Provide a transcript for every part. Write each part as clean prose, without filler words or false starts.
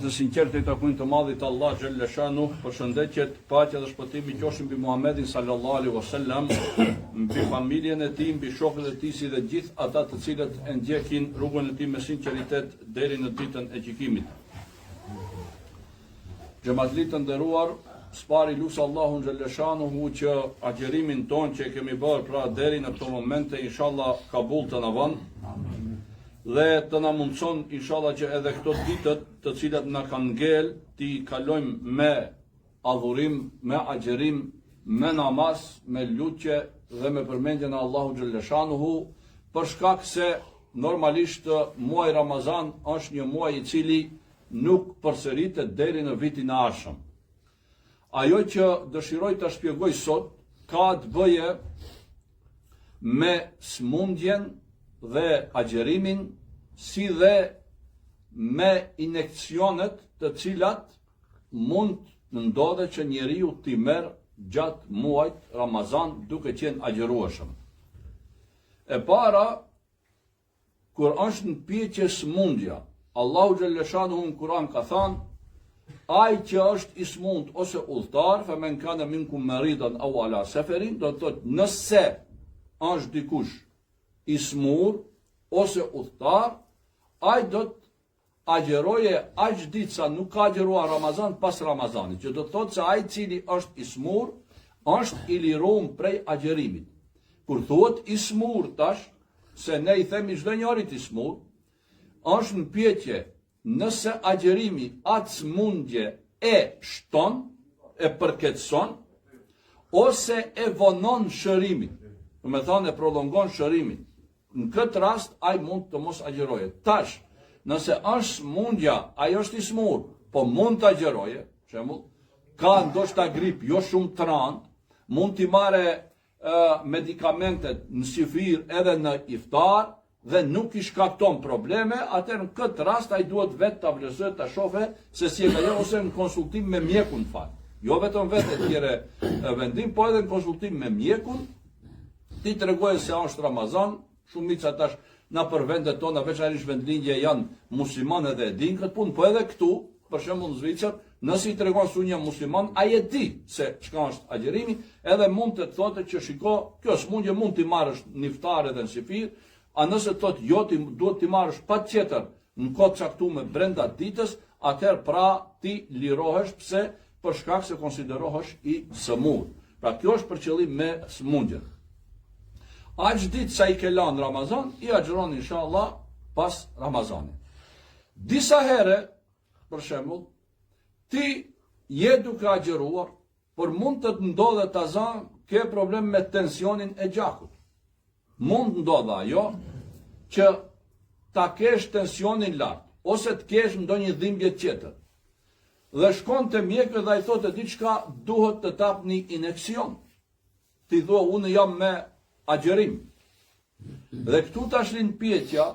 Të sinqertë i takojnë të madhit Allah xhelle shanuhu, përshëndetjet, paqja dhe shpëtimi qofshin mbi Muhammedin sallallahu alaihi wasallam, mbi familjen e tij, mbi shokët e tij si dhe gjithë ata të cilët e ndjekin rrugën e tij me sinqeritet deri në ditën e gjykimit. Xhematli të nderuar, së pari lus Allahun xhelle shanuhu që agjerimin tonë që e kemi bërë pra deri në këto momente inshallah kabul të na bën. Dhe të na mundëson inshallah që edhe këto ditët të cilat na kanë ngel t'i kalojmë me adhurim, me agjërim, me namaz, me lutje dhe me përmendjen e Allahut xhelleshanuhu, për shkak se normalisht muaji Ramazan është një muaj i cili nuk përsëritet deri në vitin e ardhshëm. Ajo që dëshiroj ta shpjegoj sot ka të bëje me sëmundjen dhe agjerimin, si dhe me injeksionet të cilat mund të ndodhe që njeriu t'i merr gjatë muajit Ramazan duke qenë agjërueshëm. E para, Kur është në pyetje sëmundja, Allahu xhelleshanuhu në Kur'an ka thënë, ai që është i sëmund ose udhëtar, fa men kana minkum maridan aw ala safarin, do të thotë nëse është dikush i smur ose udhëtar, ai do të Agjëroje aq ditë sa nuk ka agjëruar Ramazan pas Ramazanit, që do të thotë se ai i cili është i smur, është i lirum prej agjërimit. Kur thuhet i smur tash, se ne i themi çdo njërit i smur, është në pyetje nëse agjërimi atë smundje e shton, e përkeqëson, ose e vonon shërimin, domethënë e prolongon shërimin. Në këtë rast ai mund të mos agjëroje. Tash, nëse është smundja, ai është i smur, po mund të agjëroje, shembull, ka ndoshta grip jo shumë të rëndë, mund t'i marrë medikamentet në syfyr edhe në iftar dhe nuk i shkakton probleme, atëherë në këtë rast ai duhet vetë ta vlerësojë, ta shohë se si e ka ose në konsultim me mjekun fal. Jo vetëm vetë të nxjerrë vendim, po edhe në konsultim me mjekun, T'i tregojë se është Ramazan, shumica tash nëpër vendet tona, veçanërisht vendlindje janë muslimanë edhe e dinë këtë punë, po edhe këtu, për shembull në Zvicër, nëse i tregon se unë jam musliman, ai e di se çka është agjërimi, edhe mund të të thotë që shiko, kjo sëmundje mund t'i marrësh në iftar edhe në syfyr, a nëse të thotë jo ti duhet t'i marrësh patjetër në kohë të caktume brenda ditës, atëherë pra ti lirohesh pse për shkak se konsiderohesh i sëmur. Pra kjo është për qëllim me sëmundjen. Aq ditë sa i ke lanë Ramazan, i agjëron inshallah pas Ramazanit. Disa herë, për shembull, ti je duke agjëruar, por mund të të ndodhe ta zamë, ke problem me tensionin e gjakut. Mund të ndodhë ajo që ta kesh tensionin lart ose të kesh ndonjë dhimbje tjetër. Dhe shkon te mjeku dhe ai thotë diçka duhet të t'jap një injeksion. Ti thua unë jam me agjërim. Dhe këtu tash lind pyetja,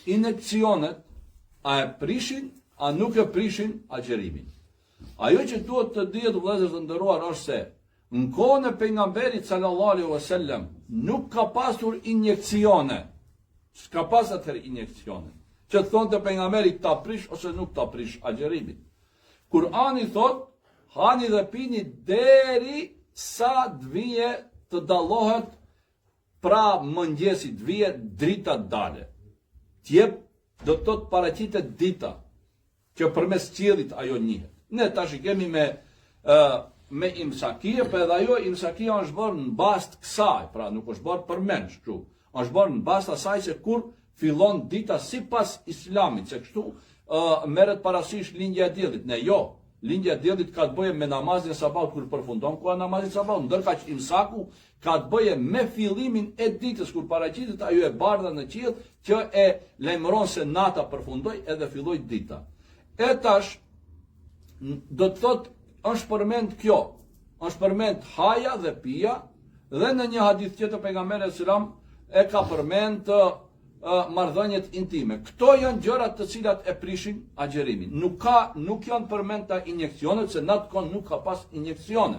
injeksionet a e prishin, a nuk e prishin agjërimin. Ajo që duhet të dihet vëllezër të nderuar është se Në kohën e pejgamberit sallallahu alaihi wasallam nuk ka pasur injeksione. S'ka pas atëherë injeksione. Që të thonte pejgamberi ta prish ose nuk ta prish agjërimin. Kur'ani thot, hani dhe pini deri sa të vije të dallohet pra mëngjesi të vije drita të dale. T'jep do të thotë paraqitet dita. Që përmes qiellit ajo njihet. Ne tash i kemi me ë me imsakie, po edhe ajo imsakia është bërë në bazë të kësaj, pra nuk është bërë përmendsh kështu. Është bërë në bazë të asaj se kur fillon dita sipas Islamit, se kështu ë merret parasysh lindja e diellit. Ne jo, lindja e diellit ka të bëjë me namazin e sabahut kur përfundon koha e namazit të sabahut, ndërkaq imsaku ka të bëjë me fillimin e ditës kur paraqitet ajo e bardha në qiell që e lajmëron se nata përfundoi edhe filloi dita. E tash do të thotë është përmend kjo, është përmend haja dhe pija dhe në një hadith tjetër pejgamberi alejhi selam e ka përmend të marrëdhëniet intime. Këto janë gjërat të cilat e prishin agjërimin. Nuk ka, nuk janë përmenda injeksionet se në atë kohë nuk ka pas injeksione.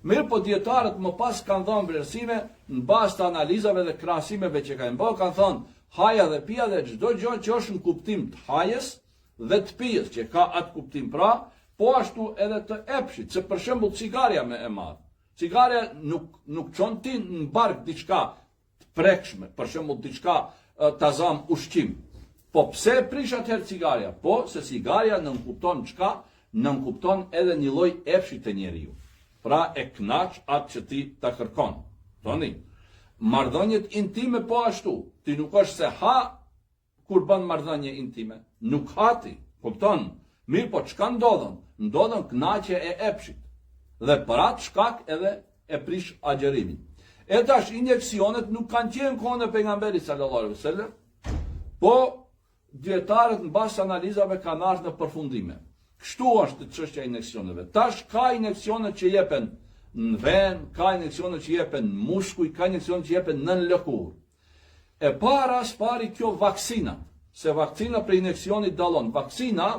Mirëpo dijetarët më pas kanë dhënë vlerësime në bazë të analizave dhe krahasimeve që kanë bërë, kanë thënë haja dhe pija dhe çdo gjë që është në kuptim të hajës. dhe të pijes që ka atë kuptim pra, po ashtu edhe të epshit, se për shembull cigarja me e marrë. Cigarja nuk nuk çon ti në bark diçka të prekshme, për shembull diçka ta zam ushqim. Po pse e prish atëherë cigarja? Po se cigarja nënkupton çka? Nënkupton edhe një lloj epshi te njeriu. Pra e kënaq atë që ti ta kërkon. Toni, marrëdhëniet intime po ashtu, ti nuk është se ha kur bën marrëdhënie intime, nuk ha ti, kupton? Mirëpo çka ndodhën? Ndodhën kënaqje e epshit. Dhe për atë shkak edhe e prish agjërimin. E tash injeksionet nuk kanë qenë kohën e pejgamberit sallallahu alaihi wasallam, po dijetarët në bazë analizave kanë ardhur në përfundime. Kështu është çështja e injeksioneve. Tash ka injeksione që jepen në venë, ka injeksione që jepen në muskuj, ka injeksione që jepen nën lëkurë. E para s'pari kjo vaksina, se vaksina prej injeksionit dallon. Vaksina,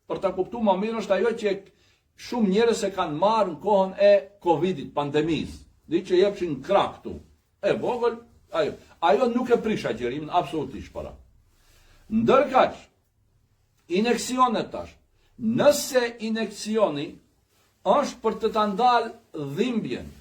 për ta kuptuar më mirë, është ajo që shumë njerëz e kanë marrë në kohën e Covidit, pandemisë, di që jepshin në krah këtu. E vogël, ajo. Ajo nuk e prish agjërimin absolutisht para. Ndërkaq, injeksionet tash, nëse injeksioni është për të ta ndalë dhimbjen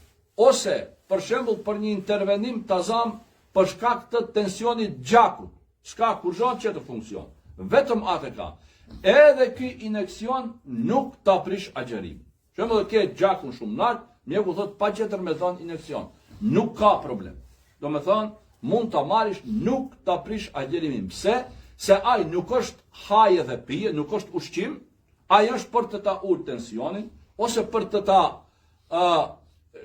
ose për shembull për një intervenim ta zam për shkak të tensionit gjakut, s'ka kurrgjo tjetër funksion, vetëm atë ka. Edhe ky injeksion nuk ta prish agjërimin. Shembull ke gjakun shumë nalt, mjeku thot patjetër me dhon injeksion. Nuk ka problem. Domethonë, mund ta marrish, nuk ta prish agjërimin. Pse? Se ai nuk është haje dhe pije, nuk është ushqim, Ai është për të ta ulë tensionin, ose për të ta uh,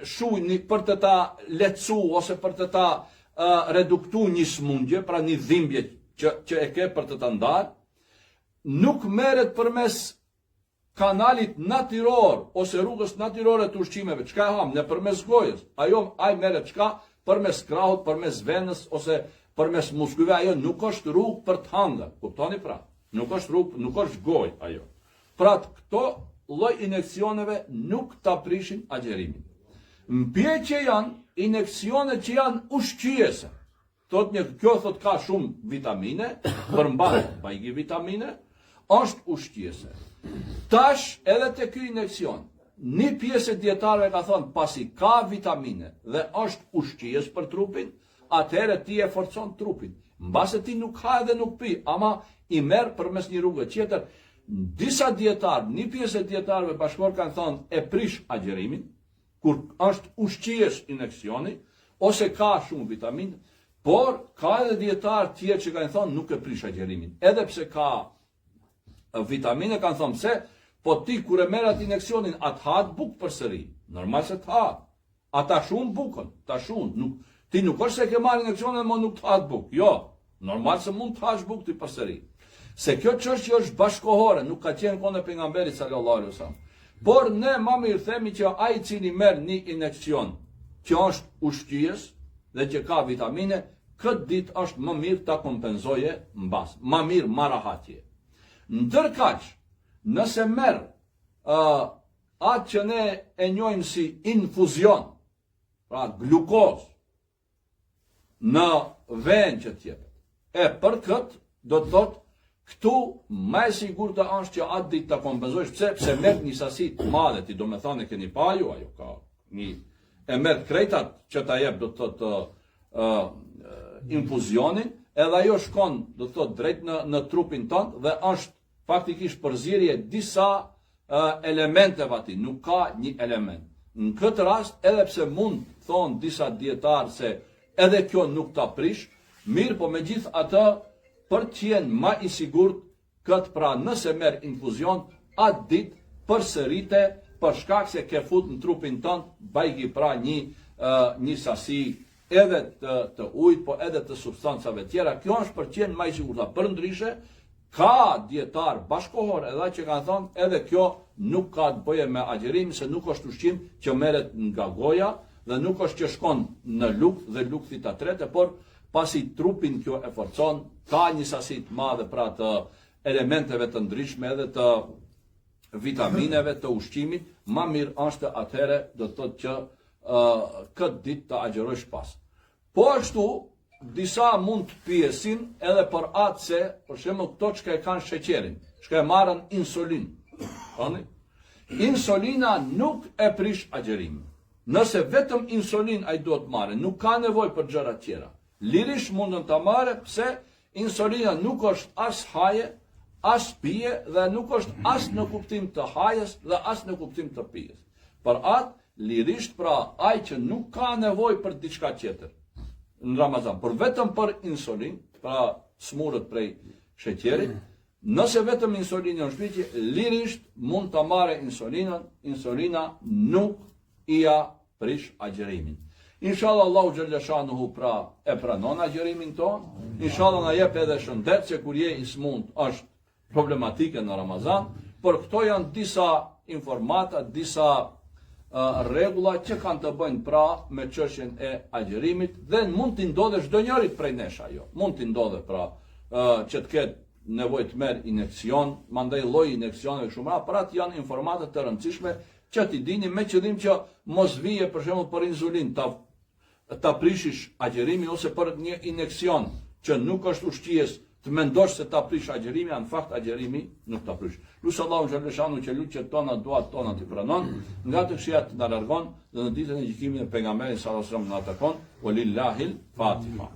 shu, për të ta lehtësu, ose për të ta uh, reduktu një smundje, pra një dhimbje që, që e ke për të ta ndarë, nuk merret përmes kanalit natyror ose rrugës natyrore të ushqimeve, çka e ham, ne përmes gojës, ajo ai merret çka përmes krahut, përmes venës ose përmes muskujve, ajo nuk është rrugë për të hangër, kuptoni pra? Nuk është rrugë, nuk është gojë ajo. Pra këto lloj injeksioneve nuk ta prishin agjerimin. Në janë injeksionet që janë ushqyese. Thot një, kjo thot ka shumë vitamine, përmban bajgi vitamine, është ushqyese. Tash edhe te ky injeksion, një pjesë e dijetarëve ka thonë pasi ka vitamine dhe është ushqyes për trupin, atëherë ti e forcon trupin. Mbase ti nuk ha edhe nuk pi, ama i merr përmes një rruge tjetër. Disa dijetarë, një pjesë e dijetarëve bashkëkohorë kanë thonë e prish agjërimin, kur është ushqyes injeksioni, ose ka shumë vitaminë, por ka edhe dijetarë tjerë që kanë thonë nuk e prish agjërimin. Edhe pse ka vitamine kanë thonë pse, po ti kur e merr atë injeksionin, a të hahet bukë përsëri. Normal se të hahet. A ta shun bukën, ta shun, nuk, ti nuk është se ke marrë injeksionin mo nuk të hahet bukë, jo, normal se mund të hash bukë ti përsëri. Se kjo çështje është bashkohore, nuk ka qenë kohën e pejgamberit sallallahu alaihi wasallam. Por ne ma mirë themi që ai i cili merr një injeksion që është ushqyes dhe që ka vitamine, këtë ditë është më mirë ta kompenzoje mbas, ma mirë ma rahat je. Ndërkaq, nëse merr uh, Atë që ne e njohim si infuzion, pra glukozë, në venë që t'jepet. E për këtë, do të thotë, këtu më e sigurta është që atë ditë ta kompenzojsh, pse? Pse merr një sasi të madhe, ti domethonë e keni pa ju, ajo ka një, e merr krejt atë që ta jep, do të thotë, uh, infuzionin, edhe ajo shkon, do të thotë, drejt në, në trupin tënd dhe është faktikisht përzierje e disa elementeve aty, nuk ka një element. Në këtë rast, edhe pse mund thonë disa dijetarë se edhe kjo nuk ta prish, mirëpo megjithatë për të qenë ma i sigurt, këtë pra nëse merr infuzion, atë ditë përsërite për shkak se ke fut në trupin tënd bajgi pra një një sasi edhe të, të ujit, po edhe të substancave tjera. Kjo është për të qenë ma i sigurta. Përndryshe, ka dijetarë bashkohor edhe që kanë thonë edhe kjo nuk ka të bëje me agjërim, se nuk është ushqim që merret nga goja dhe nuk është që shkon në lukth dhe lukthi ta trete, por pasi trupin kjo e forcon, ka një sasi të madhe pra të elementeve të ndryshme edhe të vitamineve të ushqimit, ma mirë është atëherë do të thotë që këtë ditë të agjërojsh pas. Po ashtu, disa mund të pyesin edhe për atë se, për shembull, këto çka e kanë sheqerin. Çka e marrin insulin. Ani? Insulina nuk e prish agjerimin. Nëse vetëm insulin ai duhet të marrë, nuk ka nevojë për gjëra tjera. Lirisht mundën ta marrë, pse insulina nuk është as haje, as pije dhe nuk është as në kuptim të hajës dhe as në kuptim të pijes. Për atë, lirisht pra, ai që nuk ka nevojë për diçka tjetër në Ramazan, por vetëm për insulin, pra smurët prej sheqerit, nëse vetëm insulinën është pyetje, lirisht mund ta marrë insulinën, insulina nuk ia prish agjërimin. Inshallah Allahu xhelleshanuhu pra e pranon agjërimin tonë, inshallah na jep edhe shëndet se kur je i smunt është problematike në Ramazan, por këto janë disa informata, disa uh, rregulla që kanë të bëjnë pra me çështjen e agjërimit dhe mund t'i ndodhë çdo njërit prej nesh ajo. Mund t'i ndodhë pra uh, që të ketë nevojë të merr injeksion, mandej lloji i injeksioneve kështu me radhë, pra ato janë informata të rëndësishme që t'i dini me qëllim që mos vije për shembull për insulin ta ta prishish agjërimin ose për një injeksion që nuk është ushqyes të mendosh se ta prish agjërimi, a në fakt agjërimi nuk ta prish. Lus Allahun xhelleshanuhu që lutjet tona, duat tona t'i pranon, nga të këqijat të na largon dhe në ditën e gjykimit me pejgamberin sallallahu alajhi wasallam na takon, walillahil fatiha.